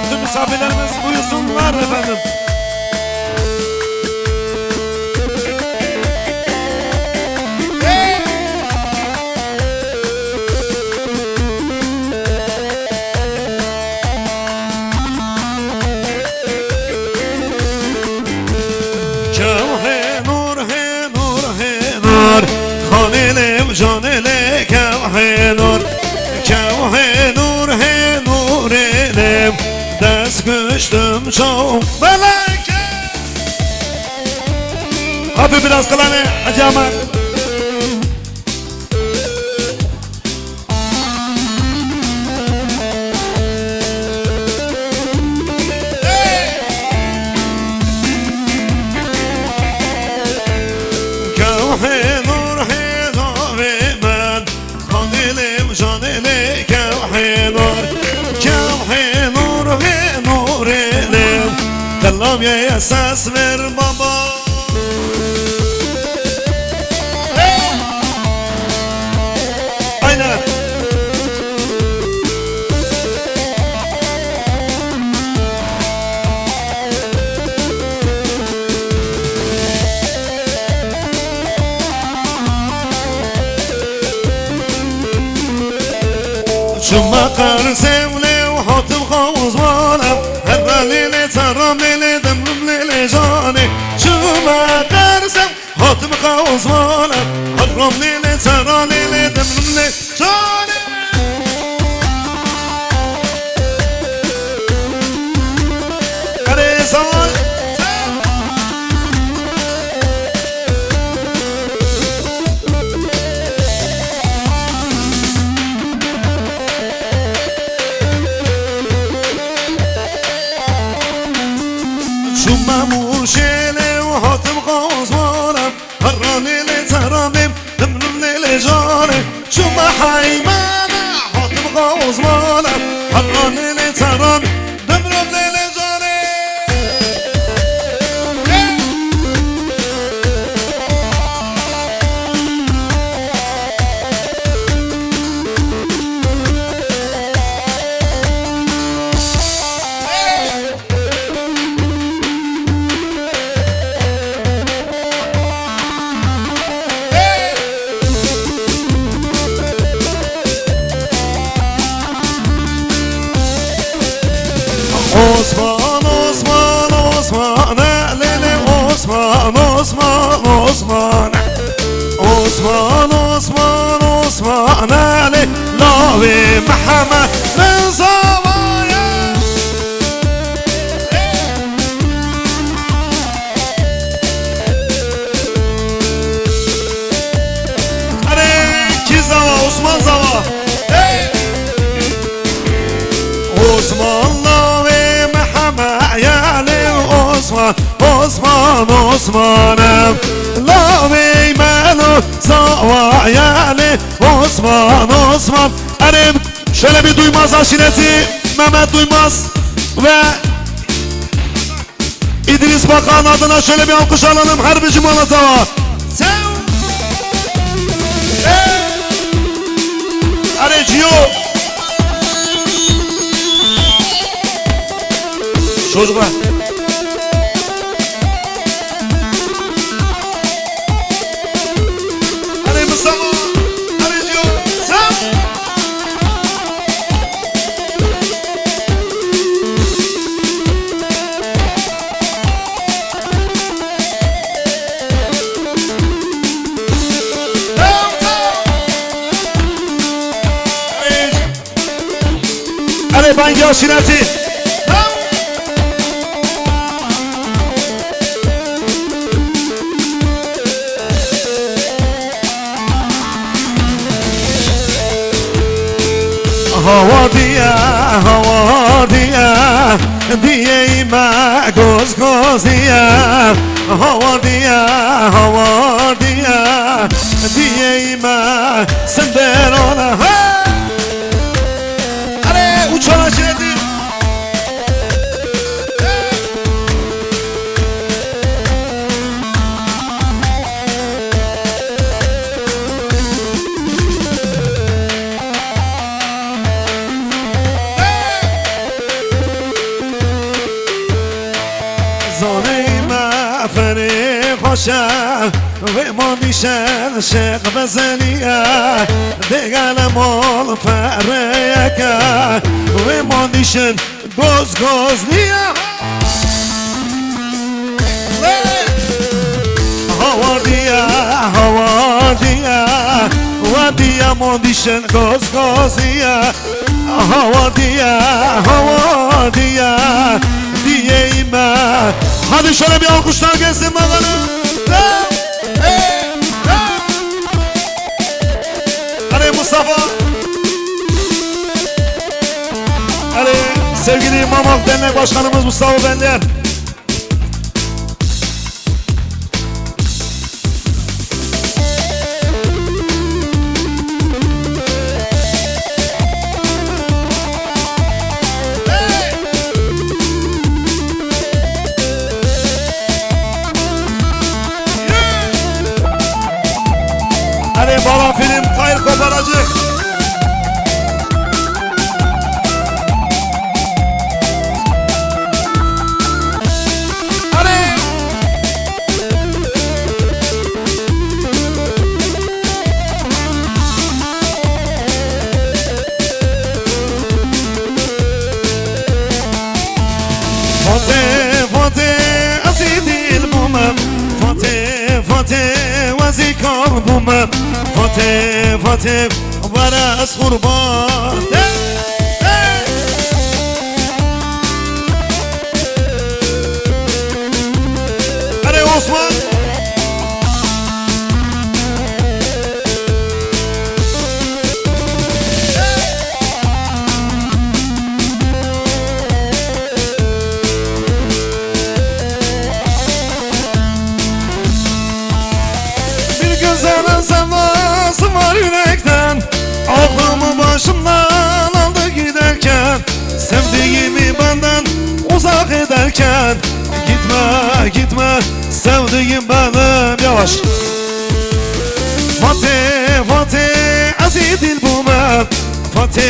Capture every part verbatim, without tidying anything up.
Tüm misafirlerimiz buyursunlar efendim. Kew hê nur, hê nur, hê nur. Xanê lê û canê lê kew hê nur. Kew hê nur, hê nurê lê. Dest kuştum çaw beleke. Abi biraz klanê Hacı Ahmet. Kewhê nur hê navê min, xanê lê û canê lê kewhê nur, kewhê nur hê nurê lê, qelamê ses ver baba. Aynen. Çima qersem lê û hatim xawzwana, her lê lê teram lê lê demrim lê lê canê. Çima qersem Hatim xawzwana, heram lê lê, tera lê lê, demrim lê, canê. Erê zaman. Çûme mûşê lê û hatim xawzwana. Herra lê lê teramê, dimnim lê lê canê. Çûme heymane, hatim xawzmane. Herra lê lê teramê, dimnim lê lê canê. Osman, Osman, Osman, e, lê, lê, Osman, Osman, Osman. Osman, Osman, Osman, e, lê, lawê Mihemed Reza ye. Erê, kî zawa, Osman zawa. Hey! Osman lawê Mihemed ye lê Osman, Osman, Osman e. Lawê Melo zawa ye lê Osman, Osman. Erê, şöyle bir Duymaz aşireti, Mehmet Duymaz ve İdris Bakan adına şöyle bir alkış alalım. Her bir cumala zava. Sev. Areciyo. Çocuklar. Hadi Mustafa. Hadi diyor. Sev. Erê bangê aşîretî. Hawa diye, hawa diye, diyeyme goz goziye. Hawa diye, hawa diye, diyeyme senderona. Ha! Erê, uçan aşireti. Paşa, wê mandîşen şeq bezeniye, dêgele mol pereyeke, wê mandîşen goz goz niye. Hawardiye, hawardiye, wadiye mandîşen goz goz niye. Hawa diye, hawa diye, diyeyim ben. Hadi şöyle bir alkışlar gelsin bakalım. Hadi Mustafa. Hadi sevgili Mamak Dernek Başkanımız Mustafa Bender. Hadi bala film Tahir Koparacı. Hadi. Fatê, Fatê, ez ê dîl bûme. Fatê, Fatê, ez ê kal bûme. Fatê, Fatê, were ez qurban. Hey, hey. Erê Osman. Bir güzel sevdası var yürekten. Aklımı başımdan aldı giderken, sevdiğimi benden uzak ederken, gitme, gitme, sevdiğim benim. Yavaş. Fatê, Fatê, ez ê dîl bûme. Fatê,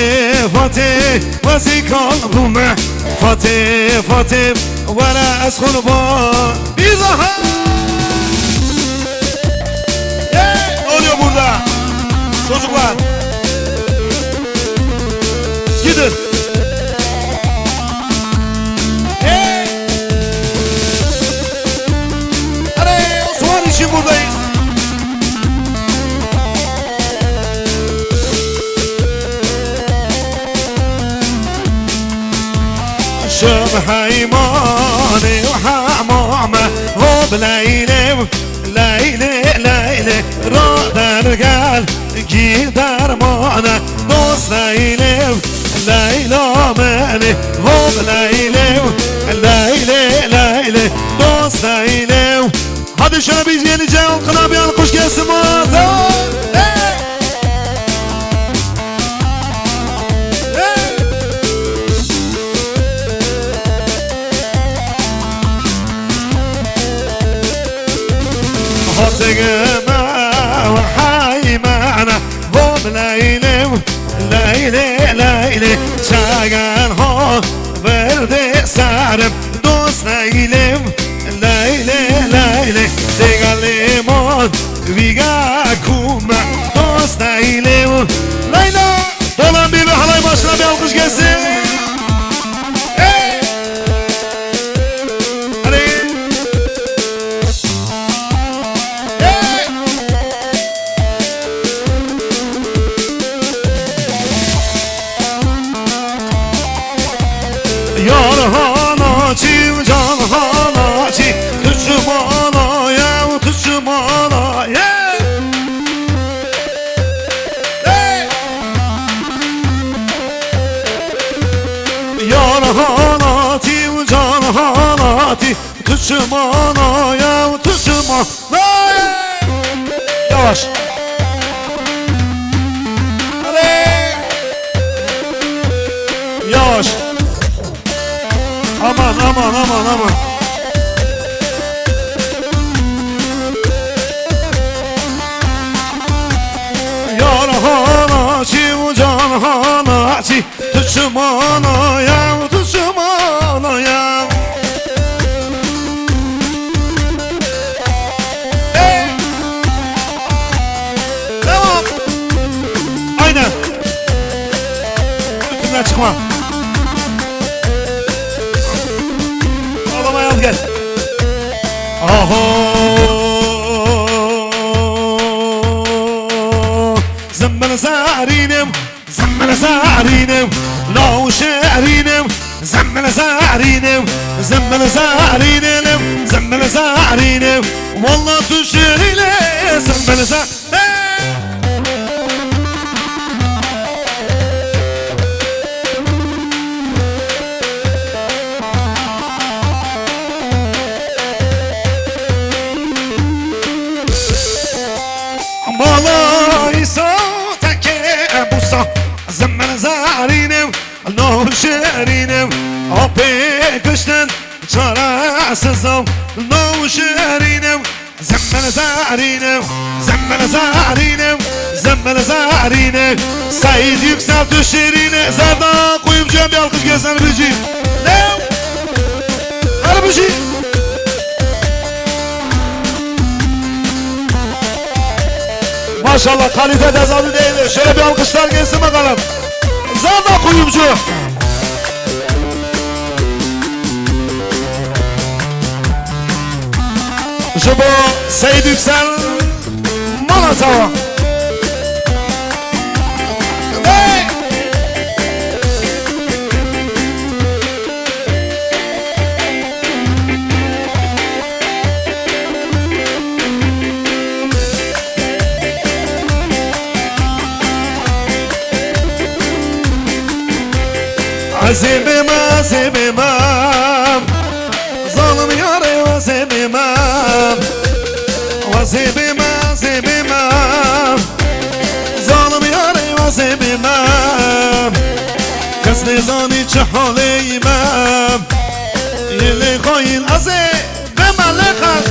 Fatê, ez ê kal bûme. Fatê, Fatê, were ez qurban. Bir daha. Hey, ne oluyor burada? Çocuklar. Gidin. Hey. Hadi, Osman için buradayız. Şem heymanê û hemame, hop Leylê, Leylê, Leylê, ra dergel, gî dermane, dost Leylê, Leyla menê, hop Leylê, Leylê, Leylê, dost Leylê. Hadi şöyle bir yenice halkına bir alkış gelsin bu arada. Hey! Hey! Hotege me heymene, hop Leylê, Leylê, Leylê, çegen ho verde serim, dost Leylê, Leylê, Leylê, dêgalê mon vîga kume, dost Leylê, Leyla. Dolan bir halay başına bir alkış gelsin. Hey! Hadi. Hey! Yar hana çî, can hana çî, tişmana yew, tişmana yew. Hey! Yar hana çî, can hana çî, tişmana yew, tişmana yew. Yavaş. Hadi. Yavaş. Aman, aman, aman, aman. Yar hana çî û can hana çî, tişmana yew, tişmana yew. Tamam. Ağlama yaz gel. Aho. Zımbıl zarinem, zımbıl zarinem, lav şerinim, zımbıl zarinem, zımbıl zarinelim, zımbıl zarinem. Vallahi tu şerine, zımbıl za- Mala îsa teke bûsa, zimmer zarînim, no şerînim, apê kuştin çaresizim, no şerînim. Zemmel zarînim, zemmel zarînim, zemmel zarînim. Seyîd Yüksel tu şirîne, Zerda Kuyumcu'ya bir alkış gelsin Harbicim. Ne? Harbicim. Maşallah, kalite tezavi değildir. Şöyle bir alkışlar gelsin bakalım. Zerda Kuyumcu. Ji bo Seyîd Yüksel, mala çawa. Hey! Ezê bê me, ezê bê me. Zalim yarê wazê bê me. Wazê bê me, wazê bê me. Zalim yarê wazê bê me. Kes nêzanî çi halê me. Yê lê xayîn ezê bê me lê xas.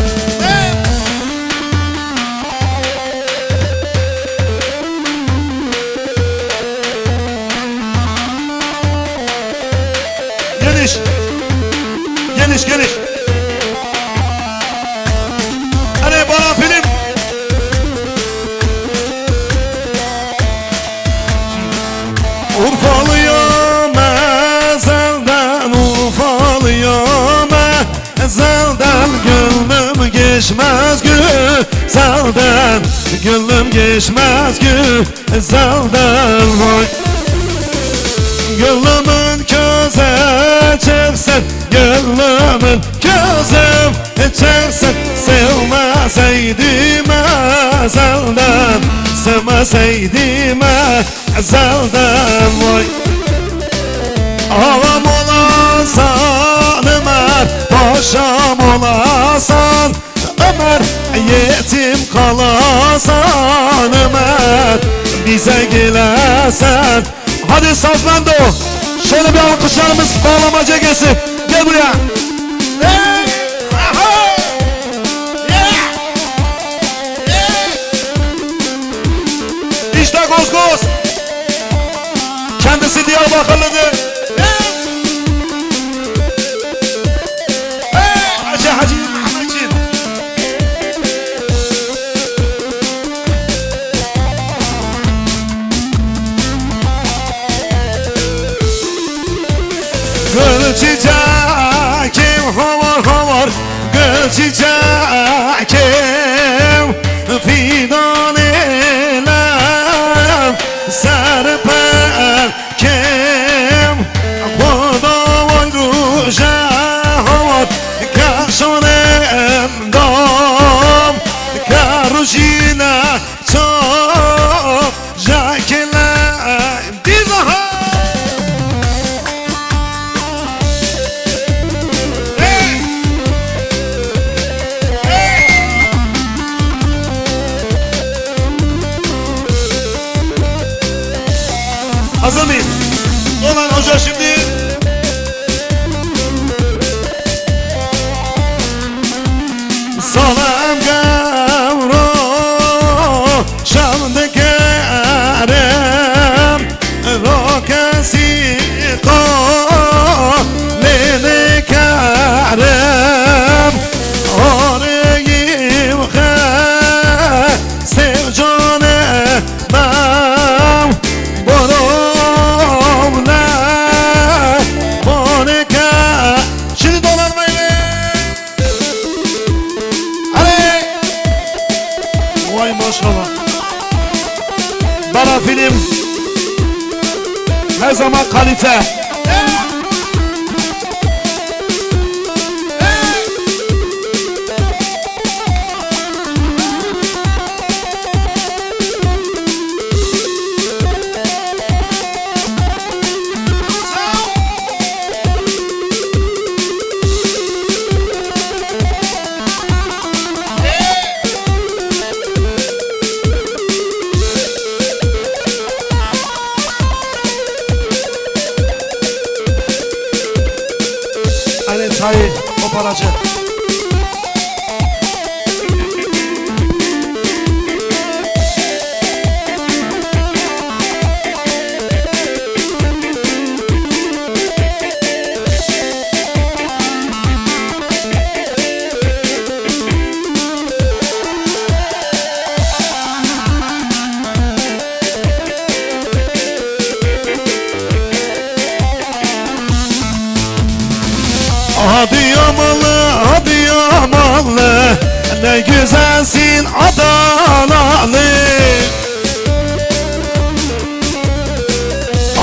Geniş. Geniş, geniş. Hadi bana film. Urfalıyam ezelden, Urfalıyam ezelden, gönlüm geçmez güzelden, gönlüm geçmez gü- Ezelden vay. Gönlümün közü çıksın, gönlümün közü çıksın. Sevmeseydim ezelden, sevmeseydim ezelden vay. Ağam olasan Ömer, paşam olasan Ömer, yetim kalasan Ömer, bize gelesen. Hadi Sazmendo, şöyle bir alkışlarımız bağlamaca gelsin. Gel buraya. Hey! Aha! Yeah! Yeah! İşte Gozgoz. Kendisi Diyarbakırlıdır. Hey! Hacı, Hacı Muhammedciğim. Gül çiçekim havar havar, gül çiçekim fidan elem serper Kim Xuda vay rûje hawar, ke şonem dam, ke rojîne ço jekile dîzaha. Hey! Hey! Hazır mıyız? Olan hoca şimdi. Salem gevro şam dikerim, ro kesî qalê nikerim, oreyim xe sev canê Mem borom le Her zaman kalite. Erê Tahir, o paracı. Adıyamanlı, Adıyamanlı, ne güzelsin Adanalı.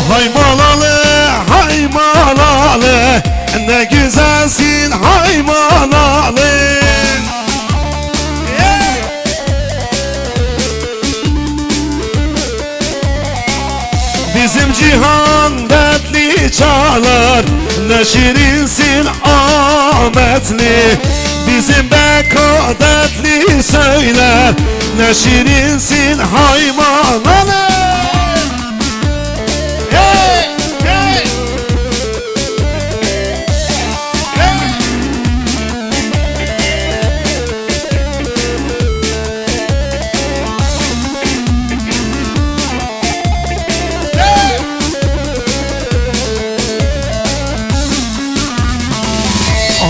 Hay malalı, hay malalı, ne güzelsin hay malalı. Bizim Cihan dertli çalar, ne şirinsin Ahmetli. Bizim Beko dertli söyler, ne şirinsin hay malalı. Hey, hey.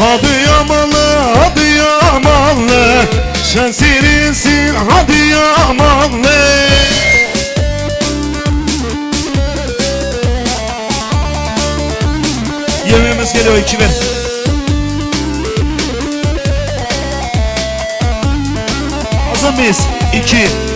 Adıyamanlı, Adıyamanlı, sen şirinsin Adıyamanlı. Yemeğimiz geliyor, iki bin. Hazır mıyız? İki.